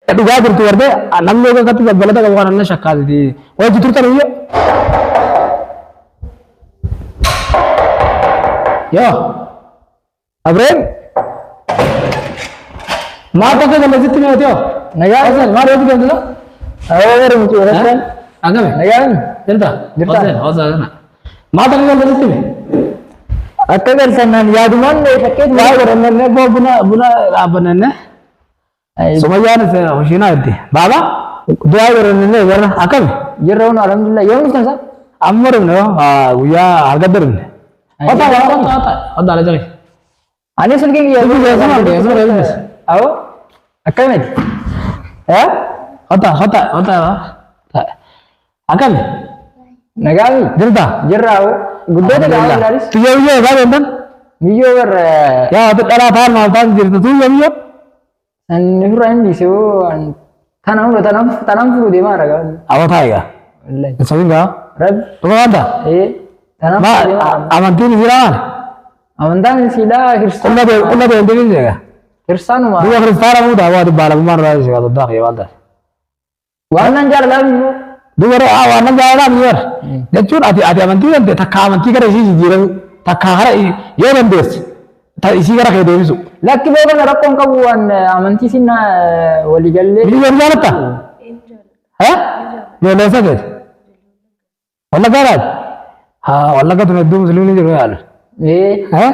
Dhugaa jirtu gartee namni yoo akkatti babbalata qabu kana na shakkaatiti. Wajji turtan iyyoo. Yoo. Abreen. Maal takka galle sitti mee yoo. Nagaa. Oseen maal hojii deemtu? Awwa miti warra. Agame. Nagaa. Jirta? Jirta. Oseen oseen. Maal takka galle sitti mee? Akka galtannaan yaadumaan fakkeetu. Waa godhannee boo buna buna dhaabbannee. Sumayyaan hoshiinaa itti. Baaba du'aa godhannee warra akkami? Jirra hunu alhamdulillah. Yoom dhuftan sa? Amma dhufne yoo guyyaa argadda dhufne. Ota ota ota ota ala jali. Ani silkiin kiyya. Dubbisi, asuma arge, asuma dubbisi. Awwa. Akkamiti? Eh? Ota ota ota. Akkami? Nagaami. Jirta? Jirra awwa. Guddoota gaafa ilaalis. Tiyya biyyoo isaa deemtan? Biyyoo bar Yaa ati dhalaa taan maal taan jirtu tiyya biyyoo? san ofirraa hin dhiise hoo tanaan furu tanaan furu deemaa ragaa. Awa taayigaa. Wallahi. Hin sobin gaa. Rabbi. Dhuga waanta? Eh. Tanaan Ma furu deemaa. amantiin isiidhaa maali? Amantaan isiidhaa Qulla kiristaanuma. qulla deemtee ni jeega. Kiristaanuma. Duuba kiristaana muudaa waa dubbaa lammummaan irraa jeega doddaa kee waan taate. Waan nan jaalalaa immoo. Duuba waan nan jaalalaa ni bara. Jechuun ati ati amantii dandee takka amantii gara isii jijjiiramu takka gara yoo dandeesse ta isii gara kee deebisu. Lakki boo kana rakkoon qabu waan amantii sinna waliigallee. Biyya ni jaalatta? Eh? Ijoollee isa keeti? Wallaggaa laati? Haa wallagga tun hedduu musliimni jiru yaalu. Ee Eh?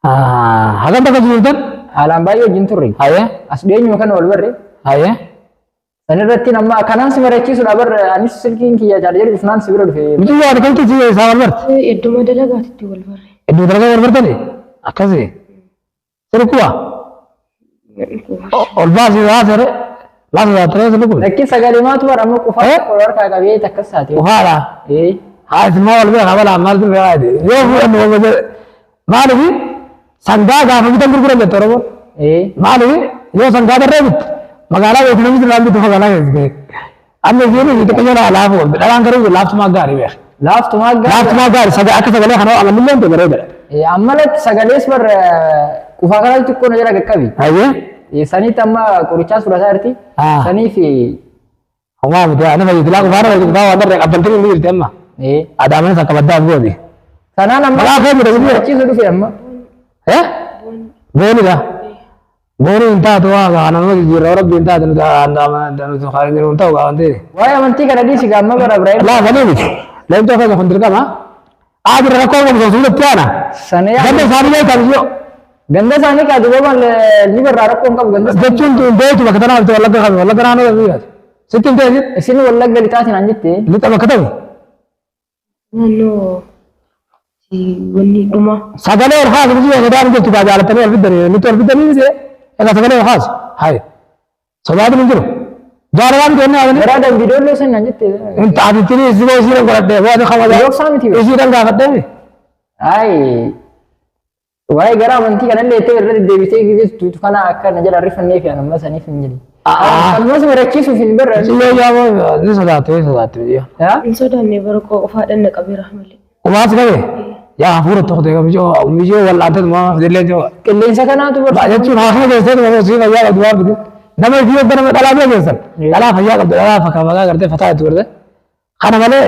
Haa hagam takka jirtan? Haalaan baay'ee wajjin turre. Hayee? As dhiyeenyuma kana wal barre. Hayee? San irratti amma kanaan si mari'achiisuudha bar anis silkiin kiyya jaal jedhu dhufnaan si bira dhufe. Miti yoo ati kamtu si isaa wal barte? Idduma dalagaatitti wal barre. Iddoo dalagaa wal bartani? Akkasi. Sirkuwa? Ol baasii baasere. Lafa baatee sirkuwa. Lakki sagalee maatu bar amma qufaa Eh? tokko harkaa qabee takkas taate. Ufaadha. Ee Haa isin maa wal beekaa balaa maaltu beekaa jedhe. Yoo fuudhannu wal beekaa. Maaliif sangaa gaafa bitan gurguran jette Oromoon. ee Maaliif yoo sangaa darree bitte magaalaa beeku namni sirraan bitu magaalaa keessa gahe. Amma isheen xiqqoo laafu qabdi. Dhalaan garuu laaftumaa gaarii beeka. Laaftumaa gaarii. Laaftumaa gaarii akka sagalee kanaa amalli illee bareedaadha. Amma latti sagalees bar qufaa kanaa xiqqoo na jala qaqqabi. Hayyee. Saniitti amma qorichaas fudhataa jirti. Ah. Saniif Homaa miti ani fayyadu laa qufaa nama qufaa waan darree qabbaltee ni jirti amma. ee Adaamanis akka baddaa gooti. Sanaan amma Maqaa kee jira jira. achiisu dhufe amma. Eh? Boonidha. Booni hin taatu waa gaa nama jijjiirra rabbi hin taatu nuti nuti kan hin ta'u gaa wanti. Waa'ee amantii kana dhiisi gaa amma bara Ibrahim. Laa sanii miti. Leencoo keenya kun dirqama. Aadira rakkoo qabu sun suuratti aana. Sana yaa Ganda isaanii beektan yoo ganda isaanii kaa duuba maal ni barraa rakkoo hin qabu ganda isaanii. jechuun tun beektu bakka tanaaf ta'e wallagga qabu wallagga naannoo qabu yaadu. Sitti hin ta'e Isin wallagga lixaatiin an jette. lixa bakka ta'u. Naannoo wanni dhuma. Sagalee ol kaasu biyya sodaan jirtu kaa jaalattanii ol fiddanii nutti ol fiddanii miti egaa sagalee ol kaasu hayi sodaatu hin jiru jaalalaan miti onnee haasanii Garaa dambiidoolloo san an jette. hin taatittiin isii isiidhan godhadhee waan kabaja Yoksaa miti. isiidhan gaafadhee Ayi waa'ee gara amantii kanallee ittoo irra deddeebitee jirtu kana akka na jala rifannee fi anamma saniif hin jedhi. Kanumas marachiisuuf hin barra. Yoo yaaboo ni sodaattu ni sodaattu biyya. Yaa? Hin sodaanne bara qofaadhaan na qabeera malee. Qubaas qabe yaa hafuura tokko ta'e mijoo mijoo wal'aantee maa fidillee joo. Qilleensa kanaatu Ba jechuun haasuma keessatti nama osoo fayyaa qabdu waan fidin. Nama ifii hogga nama dhalaa bira keessan dhalaa fayyaa qabdu dhalaa fakkaa maqaa gartee fataa itti godhate. Kana malee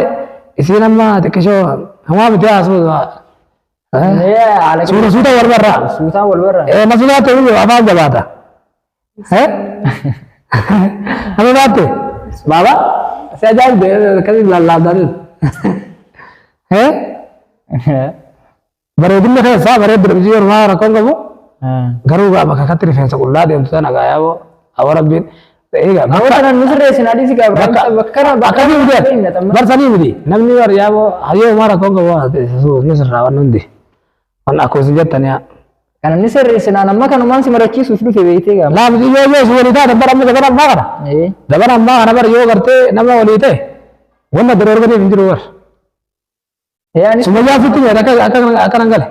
isiin amma xiqqishoo hamaa miti haasuma. Suuta suuta wal barraa. Suutaan wal barraa. Na sodaate iyyuu afaan jabaata. Na sodaatte baaba si ajaa'ibde akkasii lallaaddaanis. Bareedinni keessaa bareeddu dhabjii yeroo rakkoon qabu garuu gaa bakka akkatti rifeensa qullaa deemtu tana gaa yaaboo awwa rabbiin egaa Nama kanan nu sirreessin adiisi gaa bakka bakka kana bakka akkasii miti barsanii miti namni bar yaaboo hayyoo homaa rakkoon qabu ni sirraa waan hundi waan akkuma isin jettanii Kana ni sirreessinaan amma kanumaan si marachiisuuf dhufe beektee gaa. Laa miti yoo yoo si walii taate bara amma dabara ammaa kana dabara ammaa kana bara yoo gartee nama walii ta'e wanna dura arganiif hin jiru bar. Yaani Sumayyaa sitti meedha akka akka akka nan gale.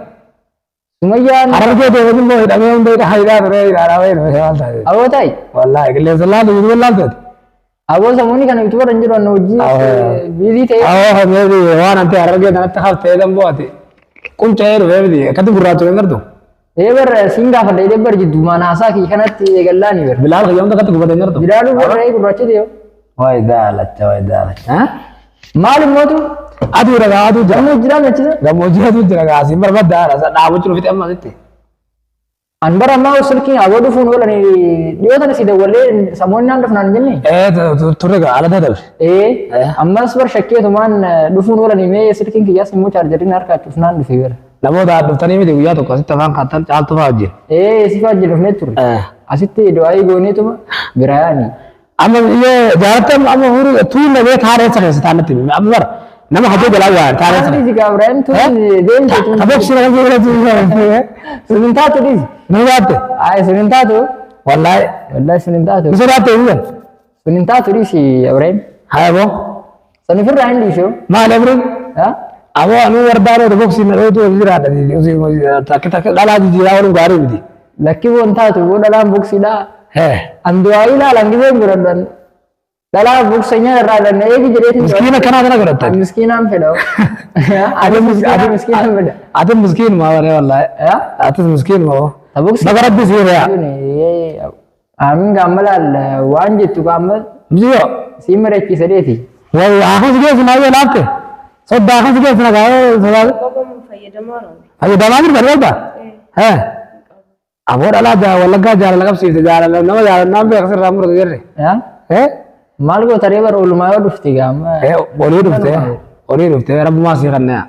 Sumayyaan Harargee deemanii immoo hidhamee hunda hidha hidhaa ture hidhaa wayii dhufe maal taate. aboo ta'i. Wallaahi qilleensa laaltu jiru laaltu. Aboo samuuni kana bituu bara hin jiru anna hojii biizii ta'e. Awoo meebi waan ante harargee kanatti haftee damboo ati qunca'ee dhufe miti akkatti gurraacha hin gartu. Ee bar siin gaafadha jedhee bar jidduumaan haasaa kiyya kanatti eegallaani bar. Bilaal kiyyoon takkatti gubatee hin jirtu. Bilaaluu bar re'ee gurraacha ta'e. Wayi daalacha wayi daalacha. Maal immootu? Aduu dhagaa aduu jira. Gammoojjii jiraa machisa? Gammoojjii aduu jira gaasiin barbaadda haadha dhaabuchi dhufite amma asitti. An bara ammaa silkiin aboo dhufuun oolan dhiyoo tana si dawwalee samoonni naan dhufnaan hin jenne. Ee turre gaa ala dabre. Ee ammas bar shakkeetumaan dhufuun oolan mee silkiin kiyyaas immoo chaarjariin harkaa cufnaan dhufe bara. Namoota dhuftanii miti guyyaa tokko asitti afaan kaattan caaltu fa'aa wajjin. Ee si fa'aa wajjin dhufnee turre. Asitti du'aayii gooneetuma bira yaani. Amma biyyee jaalatte amma fuudhu tuun nabee taaree keessa taanatti amma bara nama hatee jalaa waan taaree Taaree keessa. Gabriel tuun deemte tuun. Taboksi nama fuudhu tuun. Sun hin taatu dhiisi. Nama baatte. Ayi sun hin taatu. Wallaahi. Wallaahi sun hin taatu. Ni sodaatte hin jiran. Sun hin taatu dhiisi Ibrahim. Haya boo. San ofirraa hin dhiisu. Maal Ibrahim? Ha? Aboo anuu wardaanoo taboksi na dhootu wal jiraadha. Takka takka dhalaa jijjiiraa ooluun gaarii miti. Lakki boon taatu boo dhalaan boksiidhaa. Hee. An du'aa ilaalan giseen godhadhan. Dhalaa boksanya irraa dhanna eegi jedheetiin. Miskiina kanaa kana godhatta. An miskiinaan fedha. Ani miskiina miskiinaan fedha. Ati miskiinuma waree wallaahi. Atis miskiinuma hoo. Ta boksii. Baga rabbi sii re'a. Aamin gaamma laal waan jettu gaamma Mijiyo. sii marachiisa deeti. Wayi akkas geessu naa yoo laafte. Soddaa akkas geessu na gaa'ee sodaa. Qabamu fayyadamaa raawwi. Fayyadamaa jirta ni qabda. Hee. Aboo dhalaa jaa wallaggaa jaalala qabsiifte jaalala nama jaalannaan beeka sirraa murate jirre. Hee. Maal goota ree bara oolumaa yoo dhufte gaamma. Hee olii dhufte olii dhufte rabbumaa sii kannee.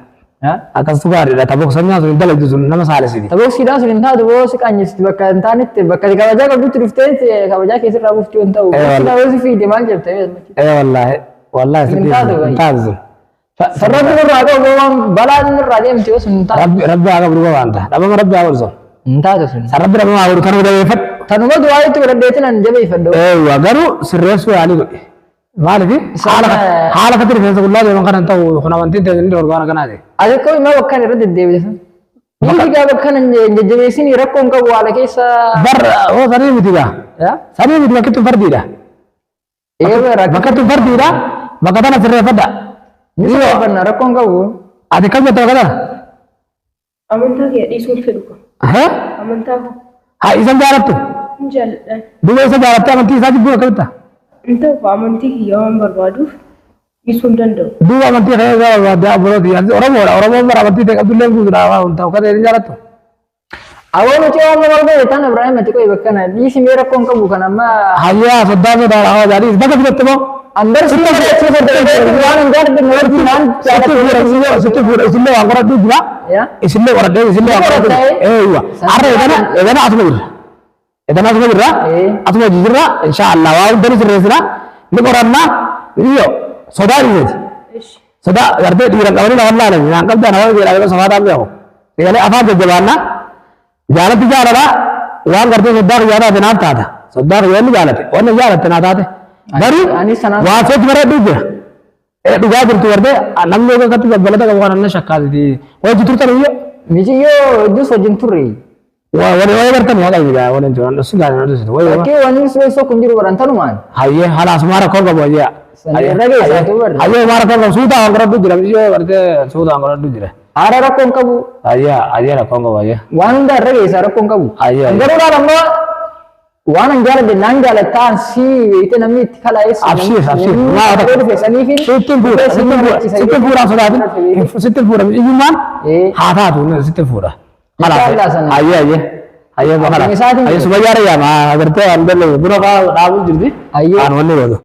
Akkasitu gaariidha taboksannaa sun dalagdu sun nama saalessiti. Taboksiidhaan sun hin taatu boo si qaanyessitti bakka hin taanetti bakka kabajaa qabdutti dhuftee kabajaa keessirraa buuftuu hin ta'u. Boksiidhaan yoo si fiide maal jetta? Ee wallaahi wallaahi Hin taatu hin taatu sun. Sarratti nurraa qabu boo waan balaan nurraa deemte yoo sun hin taatu. Rabbi rabbi haa qabdu waanta dhabama rabbi haa godhu sun. Hin taatu sun. San rabbi dhabama haa godhu tanuma jabeeffadhu. Tanuma du'aa itti godhadheetiin an jabeeffadhu. Eewwa garuu sirreessuu yaalii godhi. Maaliif haala haala katti rifeensa qullaa deeman kana hin ta'u kun amantiin teenya inni dorgomaan akkanaati. Ati akkoo immoo bakka irra deddeebisa. Dhiisi gaa bakka hin jajjabeessin rakkoo hin qabu haala keessa. Bar hoo sanii miti gaa. Sanii miti bakki tun fardiidha. Ee bara Bakka tun fardiidha. Bakka tana sirreeffadha. Ni sirreeffanna rakkoo hin qabu. Ati kam jetta bakka tana? Amantaa kiyya dhiisuun fedhu ka. Hee? Amantaa koo Haa isan jaalattu? hin jaalladhaan. Duuba isa jaalattee amantii isaa jibbuu akkamitta? Hin ta'u ka amantii kiyya waan barbaaduuf dhiisuu hin danda'u. Duuba amantii kee irraa barbaadde abbootii ati Oromoodha. Oromoon bara amantii ta'e qabdullee guutuudha waan ta'u kan hin jaalattu. Awoo nuti waan nama godhe tan Ibrahim ati qoyi bakka kana dhiisi mee rakkoo hin qabu kan amma. Hayyaa soddaa sodaa haa jaalii bakka fidatte moo? An bar si waan hin jaalladhe na wajjin waan Sitti fuudha sitti fuudha isillee waan qoradhuu jira. Isillee qoradhee isillee waan qoradhuu jira. Eeywa. Arra edana edana asuma jirra. Edana asuma jirra. Asuma hojii jirra. Inshaallah waa hunda ni sirreessina. Ni qoranna. Iyo sodaa dhiisati. Sodaa gartee dhiira qabanii lafa laalan naan qabdaa nama jedhaa sofaadhaan beeku. Egalee afaan jajjabaanna. Jaalatti jaalala waan gartee soddaa kiyyaa taate naaf taata. Soddaa kiyyaa inni jaalate wanni jaalatte naa taate. Garuu Anis sanaan waan sitti bareedu jira. Dhugaa jirtu gartee namni yoo akkatti dabbalata qabu kana na shakkaatiti. Wajji turtan iyyuu. Miciyyoo hedduus wajjin turre. Wani wayi bartan yaa qalbii gaa wani jiran dhussu gaa dhussu wayi. Fakkii wanni sun tokko hin jiru baran tanumaan. Hayyee halaas maara koo qabu hayyee. San irra geessaa tu barre. Hayyee maara koo qabu suutaa waan qoradhu jira miciyyoo gartee suutaa waan qoradhu jira. Haara rakkoo hin qabu. Hayyee hayyee rakkoo hin qabu hayyee. Waan hunda irra geessaa rakkoo hin qabu. Hayyee hayyee. Garuu laal ammoo waan an jaaladhe naan jaalattaan si beekte namni itti kalaa'es. Abshiir abshiir. Maa Namni dhufe saniif Sittin fuudha sittin fuudha sittin fuudhaan sodaatin sittin fuudha iyyummaan haa taatu sittin fuudha. Inshallah sana. Hayyee hayyee. Hayyee bakara. Isaatiin Hayyee sumayyaa rayyaa maa agartee waan beellee buna fa'aa dhaabuu jirti. Hayyee. Aan wanni godhu.